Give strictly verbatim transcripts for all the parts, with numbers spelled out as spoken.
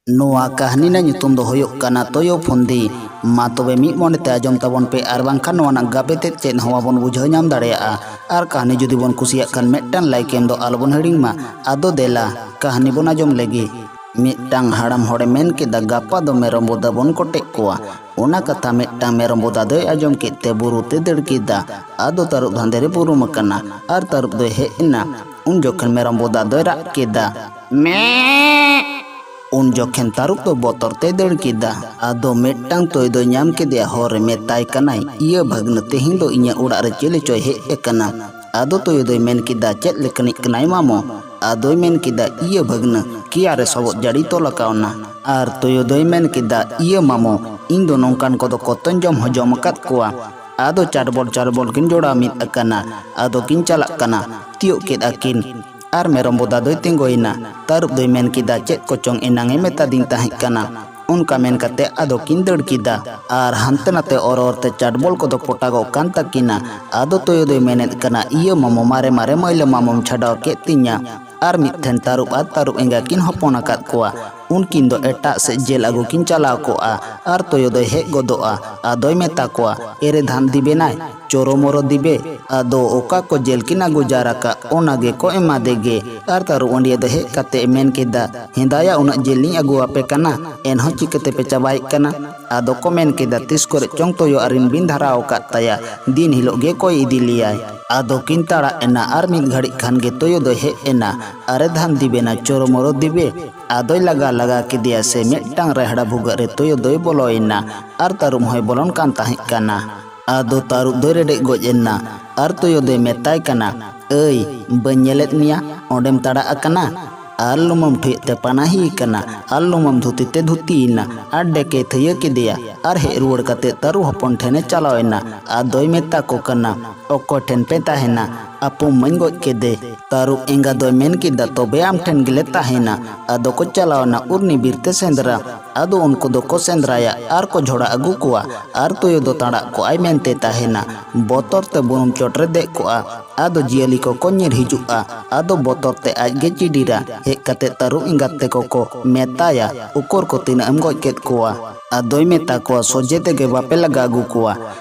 ᱱᱚᱣᱟ ᱠᱟᱹᱦᱱᱤ ᱨᱮᱱᱟᱜ ᱧᱩᱛᱩᱢ ᱫᱚ ᱦᱩᱭᱩᱜ ᱠᱟᱱᱟ ᱛᱚᱭᱚ ᱯᱷᱩᱱᱫᱤ᱾ ᱢᱟ ᱛᱚᱵᱮ ᱢᱤᱫ ᱢᱚᱱᱮ ᱛᱮ ᱟᱸᱡᱚᱢ ᱛᱟᱵᱚᱱ ᱯᱮ, ᱟᱨ ᱵᱟᱝᱠᱷᱟᱱ ᱱᱚᱣᱟ ᱨᱮᱱᱟᱜ ᱜᱟᱵᱮ ᱛᱮᱫ ᱪᱮᱫ ᱦᱚᱸ ᱵᱟᱵᱚᱱ ᱵᱩᱡᱷᱟᱹᱣ ᱧᱟᱢ ᱫᱟᱲᱮᱭᱟᱜᱼᱟ᱾ ᱟᱨ ᱠᱟᱹᱦᱱᱤ ᱡᱩᱫᱤ ᱵᱚᱱ ᱠᱩᱥᱤᱭᱟᱜ ᱠᱷᱟᱱ ᱢᱤᱫᱴᱟᱝ like ᱮᱢ ᱫᱚ ᱟᱞᱚᱵᱚᱱ ᱦᱤᱲᱤᱧ ᱢᱟ᱾ ᱟᱫᱚ ᱫᱮᱞᱟ, ᱠᱟᱹᱦᱱᱤ ᱵᱚᱱ ᱟᱸᱡᱚᱢ ᱞᱮᱜᱮ᱾ ᱢᱤᱫᱴᱟᱝ ᱦᱟᱲᱟᱢ ᱦᱚᱲᱮ ᱢᱮᱱ ᱠᱮᱫᱟ, "ᱜᱟᱯᱟ ᱫᱚ ᱢᱮᱨᱚᱢ ᱵᱚᱫᱟ ᱵᱚᱱ ᱠᱚᱴᱮᱡ ᱠᱚᱣᱟ᱾" ᱚᱱᱟ ᱠᱟᱛᱷᱟ ᱢᱤᱫᱴᱟᱝ ᱢᱮᱨᱚᱢ ᱵᱚᱫᱟ ᱫᱚᱭ ᱟᱸᱡᱚᱢ ᱠᱮᱫ ᱛᱮ ᱵᱩᱨᱩ ᱛᱮ ᱫᱟᱹᱲ ᱠᱮᱫᱟ᱾ ᱟᱫᱚ ᱛᱟᱹᱨᱩᱵ ᱫᱷᱟᱸᱫᱮ ᱨᱮ ᱵᱩᱨᱩᱢ ᱟᱠᱟᱱᱟ᱾ ᱟᱨ ᱛᱟᱹᱨᱩᱵ ᱫᱚᱭ ᱦᱮᱡ ᱮᱱᱟ᱾ ᱩᱱ ᱡᱚᱠᱷᱚᱱ ᱢᱮᱨᱚᱢ ᱵᱚᱫᱟ ᱫᱚᱭ ᱨᱟᱜ ᱠᱮᱫᱟ, "ᱢᱮᱸ!" ᱩᱱ ᱡᱚᱠᱷᱚᱱ ᱛᱟᱹᱨᱩᱵ ᱫᱚ ᱵᱚᱛᱚᱨ ᱛᱮᱭ ᱫᱟᱹᱲ ᱠᱮᱫᱟ᱾ ᱟᱫᱚ ᱢᱤᱫᱴᱟᱝ ᱛᱚᱭ ᱫᱚᱭ ᱧᱟᱢ ᱠᱮᱫᱮᱭᱟ, ᱦᱚᱨ ᱨᱮ ᱢᱮᱛᱟᱭ ᱠᱟᱱᱟᱭ, "ᱤᱭᱟᱹ ᱵᱷᱟᱹᱜᱽᱱᱟᱹ, ᱛᱮᱦᱮᱧ ᱫᱚ ᱤᱧᱟᱹᱜ ᱚᱲᱟᱜ ᱨᱮ ᱪᱤᱞᱤ ᱪᱚᱭ ᱦᱮᱡ ᱟᱠᱟᱱᱟ?" ᱟᱫᱚ ᱛᱚᱭᱚ ᱫᱚᱭ ᱢᱮᱱ ᱠᱮᱫᱟ, "ᱪᱮᱫ ᱞᱮᱠᱟᱱᱤᱡ ᱠᱟᱱᱟᱭ ᱢᱟᱢᱚ?" ᱟᱫᱚᱭ ᱢᱮᱱ ᱠᱮᱫᱟ, "ᱤᱭᱟᱹ ᱵᱷᱟᱹᱜᱽᱱᱟᱹ, ᱠᱮᱭᱟ ᱨᱮ ᱥᱚᱵᱚᱫ ᱡᱟᱹᱲᱤ ᱛᱚᱞ ᱟᱠᱟᱣᱱᱟ᱾" ᱟᱨ ᱛᱚᱭᱚ ᱫᱚᱭ ᱢᱮᱱ ᱠᱮᱫᱟ, "ᱤᱭᱟᱹ ᱢᱟᱢᱚ, ᱤᱧ ᱫᱚ ᱱᱚᱝᱠᱟᱱ ᱠᱚᱫᱚ ᱠᱚᱛᱚᱧ ᱡᱚᱢ ᱦᱚᱸ ᱡᱚᱢ ᱟᱠᱟᱫ ᱠᱚᱣᱟ᱾" ᱟᱫᱚ ᱪᱟᱴᱵᱚᱞ ᱪᱟᱴᱵᱚᱞ ᱠᱤᱱ ᱡᱚᱲᱟᱣ ᱢᱤᱫ ᱟᱠᱟᱱᱟ᱾ ᱟᱫᱚ ᱠᱤᱱ ᱪᱟᱞᱟᱜ ᱠᱟᱱᱟ᱾ ᱛᱤᱭᱳᱜ ᱠᱮᱫ ᱟᱹᱠᱤᱱ᱾ ᱟᱨ ᱢᱮᱨᱚᱢ ᱵᱚᱫᱟ ᱫᱚᱭ ᱛᱤᱸᱜᱩᱭᱮᱱᱟ᱾ ᱛᱟᱹᱨᱩᱵ ᱫᱚᱭ ᱢᱮᱱ ᱠᱮᱫᱟ, "ᱪᱮᱫ ᱠᱚᱪᱚᱝ ᱮᱱᱟᱝ ᱮ ᱢᱮᱛᱟᱫᱤᱧ ᱛᱟᱦᱮᱸ ᱠᱟᱱᱟ᱾" ᱚᱱᱠᱟ ᱢᱮᱱ ᱠᱟᱛᱮ ᱟᱫᱚ ᱠᱤᱱ ᱫᱟᱹᱲ ᱠᱮᱫᱟ᱾ ᱟᱨ ᱦᱟᱱᱛᱮ ᱱᱟᱛᱮ ᱚᱨ ᱚᱨ ᱛᱮ ᱪᱟᱴᱵᱚᱞ ᱠᱚᱫᱚ ᱯᱚᱴᱟᱜᱚᱜ ᱠᱟᱱ ᱛᱟᱹᱠᱤᱱᱟ᱾ ᱟᱫᱚ ᱛᱚᱭᱚ ᱫᱚᱭ ᱢᱮᱱᱮᱫ ᱠᱟᱱᱟ, "ᱤᱭᱟᱹ ᱢᱟᱢᱚ, ᱢᱟᱨᱮ ᱢᱟᱨᱮ ᱢᱟᱹᱭᱞᱟᱹ ᱢᱟᱢᱚᱢ ᱪᱷᱟᱰᱟᱣ ᱠᱮᱫ ᱛᱤᱧᱟ᱾" ᱟᱨ ᱢᱤᱫ ᱴᱷᱮᱱ ᱛᱟᱹᱨᱩᱵ ᱟᱨ ᱛᱟᱹᱨᱩᱵ ᱮᱸᱜᱟ ᱠᱤᱱ ᱦᱚᱯᱚᱱ ᱟᱠᱟᱫ ᱠᱚᱣᱟ᱾ ᱩᱱᱠᱤᱱ ᱫᱚ ᱮᱴᱟᱜ ᱥᱮᱫ ᱡᱮᱞ ᱟᱹᱜᱩ ᱠᱤᱱ ᱪᱟᱞᱟᱣ ᱠᱚᱜᱼᱟ᱾ ᱟᱨ ᱛᱚᱭᱚ ᱫᱚᱭ ᱦᱮᱡ ᱜᱚᱫᱚᱜᱼᱟ᱾ ᱟᱫᱚᱭ ᱢᱮᱛᱟ ᱠᱚᱣᱟ, "ᱮᱨᱮ ᱫᱷᱟᱱ ᱫᱤᱵᱮᱱᱟᱭ, ᱪᱚᱨᱚ ᱢᱚᱨᱚ ᱫᱤᱵᱮ, ᱟᱫᱚ ᱚᱠᱟ ᱠᱚ ᱡᱮᱞ ᱠᱤᱱ ᱟᱹᱜᱩ ᱡᱟᱣᱨᱟ ᱠᱟᱜ, ᱚᱱᱟ ᱜᱮᱠᱚ ᱮᱢᱟᱫᱮ ᱜᱮ᱾" ᱟᱨ ᱛᱟᱹᱨᱩᱵ ᱟᱹᱰᱤᱭᱟᱹ ᱫᱚ ᱦᱮᱡ ᱠᱟᱛᱮ ᱢᱮᱱ ᱠᱮᱫᱟ, "ᱦᱮᱸᱫᱟᱭᱟ, ᱩᱱᱟᱹᱜ ᱡᱮᱞ ᱞᱤᱧ ᱟᱹᱜᱩ ᱟᱯᱮ ᱠᱟᱱᱟ, ᱮᱱᱦᱚᱸ ᱪᱤᱠᱟᱹ ᱛᱮᱯᱮ ᱪᱟᱵᱟᱭᱮᱫ ᱠᱟᱱᱟ?" ᱟᱫᱚ ᱠᱚ ᱢᱮᱱ ᱠᱮᱫᱟ, "ᱛᱤᱥ ᱠᱚᱨᱮ ᱪᱚᱝ ᱛᱚᱭᱚ ᱟᱨ ᱤᱧ ᱵᱤᱱ ᱫᱷᱟᱨᱟᱣ ᱟᱠᱟᱫ ᱛᱟᱭᱟ, ᱫᱤᱱ ᱦᱤᱞᱳᱜ ᱜᱮ ᱠᱚᱭ ᱤᱫᱤ ᱞᱮᱭᱟᱭ᱾" ᱟᱫᱚ ᱠᱤᱱ ᱛᱟᱲᱟᱜ ᱮᱱᱟ᱾ ᱟᱨ ᱢᱤᱫ ᱜᱷᱟᱹᱲᱤᱡ ᱠᱷᱟᱱ ᱜᱮ ᱛᱚᱭᱚ ᱫᱚᱭ ᱦᱮᱡ ᱮᱱᱟ᱾ ᱟᱨᱮ ᱫᱷᱟᱱ ᱫᱤᱵᱮᱱᱟ, ᱪᱚᱨᱚ ᱢᱚᱨᱚ ᱫᱤᱵᱮ, ᱟᱫᱚᱭ ᱞᱟᱜᱟ ᱞᱟᱜᱟ ᱠᱮᱫᱮᱭᱟ ᱥᱮ ᱢᱤᱫᱴᱟᱝ ᱨᱮᱦᱲᱟ ᱵᱷᱩᱜᱟᱹᱜ ᱨᱮ ᱛᱚᱭᱚ ᱫᱚᱭ ᱵᱚᱞᱚᱭᱮᱱᱟ᱾ ᱟᱨ ᱛᱟᱹᱨᱩᱵ ᱦᱚᱸᱭ ᱵᱚᱞᱚᱱ ᱠᱟᱱ ᱛᱟᱦᱮᱸ ᱠᱟᱱᱟ᱾ ᱟᱫᱚ ᱛᱟᱹᱨᱩᱵ ᱫᱚᱭ ᱨᱮᱰᱮᱡ ᱜᱚᱡ ᱮᱱᱟ᱾ ᱟᱨ ᱛᱚᱭᱚ ᱫᱚᱭ ᱢᱮᱛᱟᱭ ᱠᱟᱱᱟ, "ᱟᱹᱭ, ᱵᱟᱹᱧ ᱧᱮᱞᱮᱫ ᱢᱮᱭᱟ, ᱚᱸᱰᱮᱢ ᱛᱟᱲᱟᱜ ᱟᱠᱟᱱᱟ?" ᱟᱨ ᱞᱩᱢᱟᱹᱢ ᱴᱷᱩᱭᱟᱹᱜ ᱛᱮ ᱯᱟᱱᱟᱦᱤ ᱟᱠᱟᱱᱟ᱾ ᱟᱨ ᱞᱩᱢᱟᱹᱢ ᱫᱷᱩᱛᱤ ᱛᱮ ᱫᱷᱩᱛᱤᱭᱮᱱᱟ᱾ ᱟᱨ ᱰᱮᱠᱮ ᱛᱷᱟᱹᱭᱟᱹ ᱠᱮᱫᱮᱭᱟ᱾ ᱟᱨ ᱦᱮᱡ ᱨᱩᱣᱟᱹᱲ ᱠᱟᱛᱮ ᱛᱟᱹᱨᱩᱵ ᱦᱚᱯᱚᱱ ᱴᱷᱮᱱᱮ ᱪᱟᱞᱟᱣ ᱮᱱᱟ᱾ ᱟᱫᱚᱭ ᱢᱮᱛᱟ ᱠᱚ ᱠᱟᱱᱟ, "ᱚᱠᱚᱭ ᱴᱷᱮᱱ ᱯᱮ ᱛᱟᱦᱮᱱᱟ? ᱟᱯᱚᱢ ᱢᱟᱹᱧ ᱜᱚᱡ ᱠᱮᱫᱮ᱾" ᱛᱟᱹᱨᱩᱵ ᱮᱸᱜᱟ ᱫᱚᱭ ᱢᱮᱱ ᱠᱮᱫᱟ, "ᱛᱚᱵᱮ ᱟᱢ ᱴᱷᱮᱱ ᱜᱮᱞᱮ ᱛᱟᱦᱮᱱᱟ᱾" ᱟᱫᱚ ᱠᱚ ᱪᱟᱞᱟᱣ ᱮᱱᱟ ᱩᱨᱱᱤ ᱵᱤᱨ ᱛᱮ ᱥᱮᱸᱫᱽᱨᱟ᱾ ᱟᱫᱚ ᱩᱱᱠᱩ ᱫᱚᱠᱚ ᱥᱮᱸᱫᱽᱨᱟᱭᱟ ᱟᱨ ᱠᱚ ᱡᱷᱚᱲᱟ ᱟᱹᱜᱩ ᱠᱚᱣᱟ᱾ ᱟᱨ ᱛᱩᱭᱩ ᱫᱚ ᱛᱟᱲᱟᱜ ᱠᱚᱜᱼᱟᱭ ᱢᱮᱱᱛᱮ ᱛᱟᱦᱮᱱᱟ᱾ ᱵᱚᱛᱚᱨ ᱛᱮ ᱵᱩᱱᱩᱢ ᱪᱚᱴ ᱨᱮ ᱫᱮᱡ ᱠᱚᱜᱼᱟ᱾ ᱟᱫᱚ ᱡᱤᱭᱟᱹᱞᱤ ᱠᱚᱠᱚ ᱧᱤᱨ ᱦᱤᱡᱩᱜᱼᱟ᱾ ᱟᱫᱚ ᱵᱚᱛᱚᱨ ᱛᱮ ᱟᱡ ᱜᱮ ᱪᱤᱰᱤᱨᱟ᱾ ᱦᱮᱡ ᱠᱟᱛᱮ ᱛᱟᱹᱨᱩᱵ ᱮᱸᱜᱟᱛ ᱛᱮᱠᱚ ᱠᱚ ᱢᱮᱛᱟᱭᱟ, "ᱩᱠᱩᱨ ᱠᱚ ᱛᱤᱱᱟᱹᱜ ᱮᱢ ᱜᱚᱡ ᱠᱮᱫ ᱠᱚᱣᱟ?" ᱟᱫᱚᱭ ᱢᱮᱛᱟ ᱠᱚᱣᱟ, "ᱥᱚᱡᱷᱮ ᱛᱮᱜᱮ ᱵᱟᱯᱮ ᱞᱟᱜᱟ ᱟᱹᱜᱩ ᱠᱚᱣᱟ᱾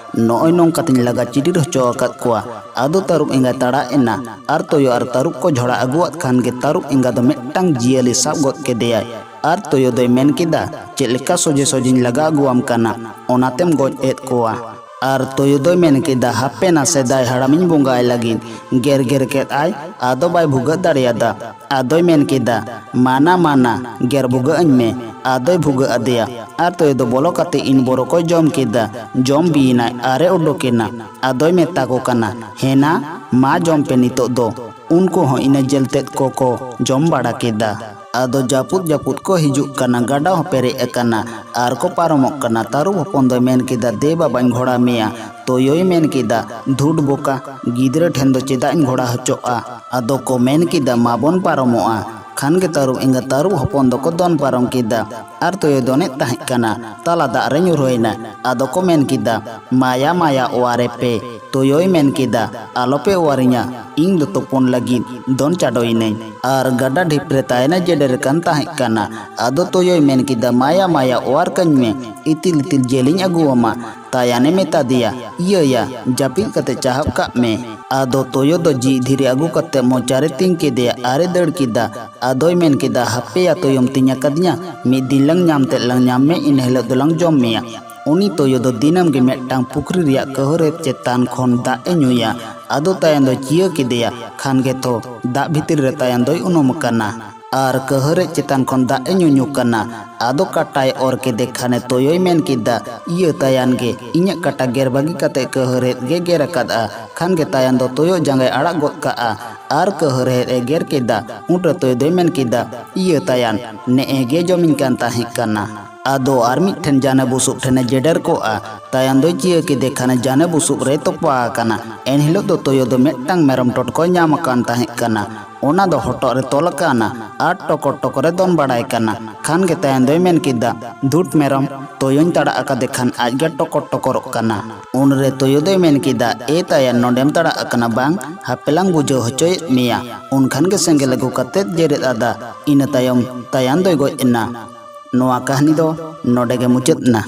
ᱱᱚᱜᱼᱚᱭ ᱱᱚᱝᱠᱟ ᱛᱤᱧ ᱞᱟᱜᱟ ᱪᱤᱰᱤᱨ ᱦᱚᱪᱚ ᱟᱠᱟᱫ ᱠᱚᱣᱟ᱾" ᱟᱫᱚ ᱛᱟᱹᱨᱩᱵ ᱮᱸᱜᱟᱭ ᱛᱟᱲᱟᱜ ᱮᱱᱟ᱾ ᱟᱨ ᱛᱩᱭᱩ ᱟᱨ ᱛᱟᱹᱨᱩᱵ ᱠᱚ ᱡᱷᱚᱲᱟ ᱟᱹᱜᱩᱣᱟᱫ ᱠᱷᱟᱱ ᱜᱮ ᱛᱟᱹᱨᱩᱵ ᱮᱸᱜᱟ ᱫᱚ ᱢᱤᱫᱴᱟᱝ ᱡᱤᱭᱟᱹᱞᱤ ᱥᱟᱵ ᱜᱚᱫ ᱠᱮᱫᱮᱭᱟᱭ᱾ ᱟᱨ ᱛᱩᱭᱩ ᱫᱚᱭ ᱢᱮᱱ ᱠᱮᱫᱟ, "ᱪᱮᱫ ᱞᱮᱠᱟ ᱥᱚᱡᱷᱮ ᱥᱚᱡᱷᱮᱧ ᱞᱟᱜᱟ ᱟᱹᱜᱩᱣᱟᱢ ᱠᱟᱱᱟ, ᱚᱱᱟᱛᱮᱢ ᱜᱚᱡ ᱮᱫ ᱠᱚᱣᱟ?" ᱟᱨ ᱛᱩᱭᱩ ᱫᱚᱭ ᱢᱮᱱ ᱠᱮᱫᱟ, "ᱦᱟᱯᱮ ᱱᱟ, ᱥᱮᱫᱟᱭ ᱦᱟᱲᱟᱢᱤᱧ ᱵᱚᱸᱜᱟᱭ ᱞᱟᱹᱜᱤᱫ᱾" ᱜᱮᱨ ᱜᱮᱨ ᱠᱮᱫ ᱟᱭ, ᱟᱫᱚ ᱵᱟᱭ ᱵᱷᱩᱜᱟᱹᱜ ᱫᱟᱲᱮᱭᱟᱫᱟ᱾ ᱟᱫᱚᱭ ᱢᱮᱱ ᱠᱮᱫᱟ, "ᱢᱟᱱᱟ, ᱢᱟᱱᱟ, ᱜᱮᱨ ᱵᱷᱩᱜᱟᱹᱜ ᱟᱹᱧ ᱢᱮ᱾" ᱟᱫᱚᱭ ᱵᱷᱩᱜᱟᱹᱜ ᱟᱫᱮᱭᱟ᱾ ᱟᱨ ᱛᱩᱭᱩ ᱫᱚ ᱵᱚᱞᱚ ᱠᱟᱛᱮ ᱤᱱ ᱵᱚᱨᱚ ᱠᱚᱭ ᱡᱚᱢ ᱠᱮᱫᱟ᱾ ᱡᱚᱢ ᱵᱤᱭᱮᱱᱟᱭ ᱟᱨᱮ ᱩᱰᱩᱠᱮᱱᱟ᱾ ᱟᱫᱚᱭ ᱢᱮᱛᱟ ᱠᱚ ᱠᱟᱱᱟ, "ᱦᱮᱱᱟ, ᱢᱟ ᱡᱚᱢ ᱯᱮ ᱱᱤᱛᱚᱜ ᱫᱚ᱾" ᱩᱱᱠᱩ ᱦᱚᱸ ᱤᱱᱟᱹ ᱡᱮᱞ ᱛᱮᱫ ᱠᱚᱠᱚ ᱡᱚᱢ ᱵᱟᱲᱟ ᱠᱮᱫᱟ᱾ ᱟᱫᱚ ᱡᱟᱹᱯᱩᱫ ᱡᱟᱹᱯᱩᱫ ᱠᱚ ᱦᱤᱡᱩᱜ ᱠᱟᱱᱟ, ᱜᱟᱰᱟ ᱦᱚᱸ ᱯᱮᱨᱮᱡ ᱟᱠᱟᱱᱟ᱾ ᱟᱨ ᱠᱚ ᱯᱟᱨᱚᱢᱚᱜ ᱠᱟᱱᱟ᱾ ᱛᱟᱹᱨᱩᱵ ᱦᱚᱯᱚᱱ ᱫᱚᱭ ᱢᱮᱱ ᱠᱮᱫᱟ, "ᱫᱮ ᱵᱟᱵᱟᱧ ᱜᱷᱚᱲᱟ ᱢᱮᱭᱟ᱾" ᱛᱳᱭᱳᱭ ᱢᱮᱱ ᱠᱮᱫᱟ, "ᱫᱷᱩᱴ ᱵᱚᱠᱟ, ᱜᱤᱫᱽᱨᱟᱹ ᱴᱷᱮᱱ ᱫᱚ ᱪᱮᱫᱟᱜ ᱤᱧ ᱜᱷᱚᱲᱟ ᱦᱚᱪᱚᱜᱼᱟ?" ᱟᱫᱚ ᱠᱚ ᱢᱮᱱ ᱠᱮᱫᱟ, "ᱢᱟᱵᱚᱱ ᱯᱟᱨᱚᱢᱚᱜᱼᱟ᱾" ᱠᱷᱟᱱ ᱜᱮ ᱛᱟᱹᱨᱩᱵ ᱮᱸᱜᱟ ᱛᱟᱹᱨᱩᱵ ᱦᱚᱯᱚᱱ ᱫᱚᱠᱚ ᱫᱚᱱ ᱯᱟᱨᱚᱢ ᱠᱮᱫᱟ᱾ ᱟᱨ ᱛᱳᱭᱳ ᱫᱚᱱᱮᱫ ᱛᱟᱦᱮᱸ ᱠᱟᱱᱟ, ᱛᱟᱞᱟ ᱫᱟᱜ ᱨᱮ ᱧᱩᱨᱦᱟᱹᱭᱮᱱᱟ᱾ ᱟᱫᱚ ᱠᱚ ᱢᱮᱱ ᱠᱮᱫᱟ, "ᱢᱟᱭᱟ, ᱢᱟᱭᱟ, ᱚᱣᱟᱨᱮ ᱯᱮ᱾" ᱛᱳᱭᱳᱭ ᱢᱮᱱ ᱠᱮᱫᱟ, "ᱟᱞᱚᱯᱮ ᱚᱣᱟᱨᱤᱧᱟ, ᱤᱧ ᱫᱚ ᱛᱩᱯᱩᱱ ᱞᱟᱹᱜᱤᱫ ᱫᱚᱱ ᱪᱟᱰᱚᱭᱤᱱᱟᱹᱧ᱾" ᱟᱨ ᱜᱟᱰᱟ ᱰᱷᱤᱯ ᱨᱮ ᱛᱟᱭᱟᱱᱮ ᱡᱮᱰᱮᱨ ᱠᱟᱱ ᱛᱟᱦᱮᱸ ᱠᱟᱱᱟ᱾ ᱟᱫᱚ ᱛᱳᱭᱳᱭ ᱢᱮᱱ ᱠᱮᱫᱟ, "ᱢᱟᱭᱟ, ᱢᱟᱭᱟ, ᱚᱣᱟᱨ ᱠᱟᱹᱧ ᱢᱮ, ᱤᱛᱤᱞ ᱤᱛᱤᱞ ᱡᱮᱞᱤᱧ ᱟᱹᱜᱩ ᱟᱢᱟ᱾" ᱛᱟᱭᱟᱱᱮ ᱢᱮᱛᱟ ᱫᱮᱭᱟ, "ᱤᱭᱟᱹᱭᱟ, ᱡᱟᱹᱯᱤᱫ ᱠᱟᱛᱮ ᱪᱟᱦᱟᱵ ᱠᱟᱜ ᱢᱮ᱾" ᱟᱫᱚ ᱛᱳᱭᱳ ᱫᱚ ᱡᱤᱣᱤ ᱫᱷᱤᱨᱤ ᱟᱹᱜᱩ ᱠᱟᱛᱮ ᱢᱚᱪᱟ ᱨᱮ ᱛᱤᱧ ᱠᱮᱫᱮᱭᱟ ᱟᱨᱮ ᱫᱟᱹᱲ ᱠᱮᱫᱟ᱾ ᱟᱫᱚᱭ ᱢᱮᱱ ᱠᱮᱫᱟ, "ᱦᱟᱯᱮᱭᱟ ᱛᱳᱭᱳᱢ ᱛᱤᱧ ᱟᱠᱟᱫᱤᱧᱟ, ᱢᱤᱫ ᱫᱤᱱ ᱞᱟᱝ ᱧᱟᱢ ᱛᱮᱫ ᱞᱟᱝ ᱧᱟᱢ ᱢᱮ, ᱤᱱᱟᱹ ᱦᱤᱞᱳᱜ ᱫᱚᱞᱟᱝ ᱡᱚᱢ ᱢᱮᱭᱟ᱾" ᱩᱱᱤ ᱛᱳᱭᱳ ᱫᱚ ᱫᱤᱱᱟᱹᱢ ᱜᱮ ᱢᱤᱫᱴᱟᱝ ᱯᱩᱠᱷᱨᱤ ᱨᱮᱭᱟᱜ ᱠᱟᱹᱦᱟᱹᱨᱮᱫ ᱪᱮᱛᱟᱱ ᱠᱷᱚᱱ ᱫᱟᱜ ᱮ ᱧᱩᱭᱟ᱾ ᱟᱫᱚ ᱛᱟᱭᱟᱱ ᱫᱚᱭ ᱪᱤᱭᱟᱹ ᱠᱮᱫᱮᱭᱟ, ᱠᱷᱟᱱ ᱜᱮ ᱛᱷᱚ ᱫᱟᱜ ᱵᱷᱤᱛᱤᱨ ᱨᱮ ᱛᱟᱭᱟᱱ ᱫᱚᱭ ᱩᱱᱩᱢ ᱟᱠᱟᱱᱟ᱾ ᱟᱨ ᱠᱟᱹᱦᱟᱹᱨᱮᱫ ᱪᱮᱛᱟᱱ ᱠᱷᱚᱱ ᱫᱟᱜ ᱮ ᱧᱩᱧᱩ ᱠᱟᱱᱟ᱾ ᱟᱫᱚ ᱠᱟᱴᱟᱭ ᱚᱨ ᱠᱮᱫᱮ ᱠᱷᱟᱱᱮ ᱛᱳᱭᱳᱭ ᱢᱮᱱ ᱠᱮᱫᱟ, "ᱤᱭᱟᱹ ᱛᱟᱭᱟᱱ ᱜᱮ, ᱤᱧᱟᱹᱜ ᱠᱟᱴᱟ ᱜᱮᱨ ᱵᱟᱹᱜᱤ ᱠᱟᱛᱮ ᱠᱟᱹᱦᱟᱹᱨᱮᱫ ᱜᱮ ᱜᱮᱨ ᱟᱠᱟᱫᱼᱟ᱾" ᱠᱷᱟᱱ ᱜᱮ ᱛᱟᱭᱟᱱ ᱫᱚ ᱛᱳᱭᱳ ᱡᱟᱸᱜᱟᱭ ᱟᱲᱟᱜ ᱜᱚᱫ ᱠᱟᱜᱼᱟ᱾ ᱟᱨ ᱠᱟᱹᱦᱟᱹᱨᱮᱫ ᱮ ᱜᱮᱨ ᱠᱮᱫᱟ᱾ ᱩᱱᱨᱮ ᱛᱳᱭᱳ ᱫᱚᱭ ᱢᱮᱱ ᱠᱮᱫᱟ, "ᱤᱭᱟᱹ ᱛᱟᱭᱟᱱ, ᱱᱮᱜᱼᱮ ᱜᱮ ᱡᱚᱢᱤᱧ ᱠᱟᱱ ᱛᱟᱦᱮᱸ ᱠᱟᱱᱟ᱾" ᱟᱫᱚ ᱟᱨ ᱢᱤᱫ ᱴᱷᱮᱱ ᱡᱟᱱᱮ ᱵᱩᱥᱩᱵ ᱴᱷᱮᱱᱮ ᱡᱮᱰᱮᱨ ᱠᱚᱜᱼᱟ᱾ ᱛᱟᱭᱟᱱ ᱫᱚᱭ ᱪᱤᱭᱟᱹ ᱠᱮᱫᱮ ᱠᱷᱟᱱᱮ ᱡᱟᱱᱮ ᱵᱩᱥᱩᱵ ᱨᱮᱭ ᱛᱚᱯᱟ ᱟᱠᱟᱱᱟ᱾ ᱮᱱᱦᱤᱞᱳᱜ ᱫᱚ ᱛᱳᱭᱳ ᱫᱚ ᱢᱤᱫᱴᱟᱝ ᱢᱮᱨᱚᱢ ᱴᱚᱴᱠᱚᱭ ᱧᱟᱢ ᱟᱠᱟᱱ ᱛᱟᱦᱮᱸ ᱠᱟᱱᱟ᱾ ᱚᱱᱟ ᱫᱚ ᱦᱚᱴᱚᱜ ᱨᱮ ᱛᱚᱞ ᱟᱠᱟᱱᱟ ᱟᱨ ᱴᱚᱠᱚᱨ ᱴᱚᱠᱚᱨ ᱮ ᱫᱚᱱ ᱵᱟᱲᱟᱭ ᱠᱟᱱᱟ᱾ ᱠᱷᱟᱱ ᱜᱮ ᱛᱟᱭᱟᱱ ᱫᱚᱭ ᱢᱮᱱ ᱠᱮᱫᱟ, "ᱫᱷᱩᱴ ᱢᱮᱨᱚᱢ, ᱛᱩᱭᱩᱧ ᱛᱟᱲᱟᱜ ᱟᱠᱟᱫᱮ ᱠᱷᱟᱱ ᱟᱡ ᱜᱮ ᱴᱚᱠᱚᱨ ᱴᱚᱠᱚᱨᱚᱜ ᱠᱟᱱᱟ᱾" ᱩᱱᱨᱮ ᱛᱩᱭᱩ ᱫᱚᱭ ᱢᱮᱱ ᱠᱮᱫᱟ, "ᱮ ᱛᱟᱭᱟᱱ, ᱱᱚᱰᱮᱢ ᱛᱟᱲᱟᱜ ᱟᱠᱟᱱᱟ ᱵᱟᱝ? ᱦᱟᱯᱮ ᱞᱟᱝ ᱵᱩᱡᱷᱟᱹᱣ ᱦᱚᱪᱚᱭᱮᱫ ᱢᱮᱭᱟ᱾" ᱩᱱᱠᱷᱟᱱ ᱜᱮ ᱥᱮᱸᱜᱮᱞ ᱟᱹᱜᱩ ᱠᱟᱛᱮᱫ ᱡᱮᱨᱮᱫ ᱟᱫᱟ᱾ ᱤᱱᱟᱹ ᱛᱟᱭᱚᱢ ᱛᱟᱭᱟᱱ ᱫᱚᱭ ᱜᱚᱡ ᱮᱱᱟ᱾ ᱱᱚᱣᱟ ᱠᱟᱹᱦᱱᱤ ᱫᱚ ᱱᱚᱰᱮ ᱜᱮ ᱢᱩᱪᱟᱹᱫ ᱮᱱᱟ᱾